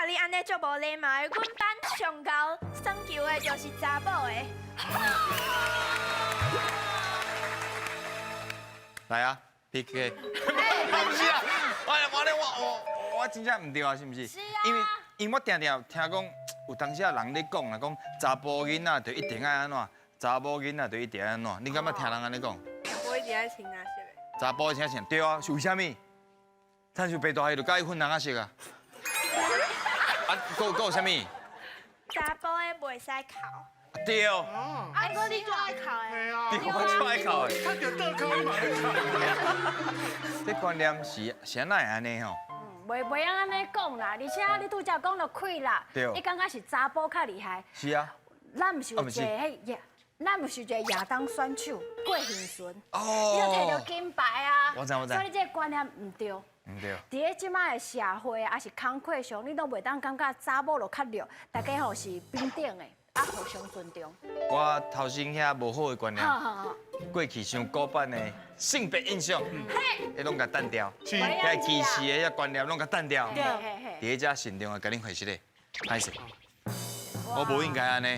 你按呢足無禮貌的，阮班上𠢕耍球的就是查某的。來啊，PK。不是啊，我我咧我我我真正毋對啊，是毋是？是啊。因為我定定聽講，有當時啊人咧講啦，講查埔囡仔就一定愛按怎，查某囡仔就一定愛按怎，你感覺聽人按呢講？我一定愛穿藍色的。查埔請穿對啊，是為啥物？親像白大蝦就佮意粉紅仔色啊。啊，閣閣有啥物？查埔的袂使哭。對。啊，哥你最愛哭的。對，我最愛哭的。他就倒哭嘛。這觀念是是按怎會按呢吼？袂用按呢講啦，而且你拄才講著氣啦，你感覺是查埔較厲害？是啊。咱毋是有一個亞當選手郭婞淳，伊就摕著金牌啊。我知我知。所以你這個觀念毋對。毋對。佇咧這擺的社會，抑是工課上，你攏袂當感覺查某就較弱，大家吼是平等的，啊互相尊重。我頭先遐無好的觀念，過去傷古板的性別印象，彼攏共澹掉，遐歧視的遐觀念攏共澹掉。佇咧遮慎重的共恁回釋咧，歹勢，我無應該按呢。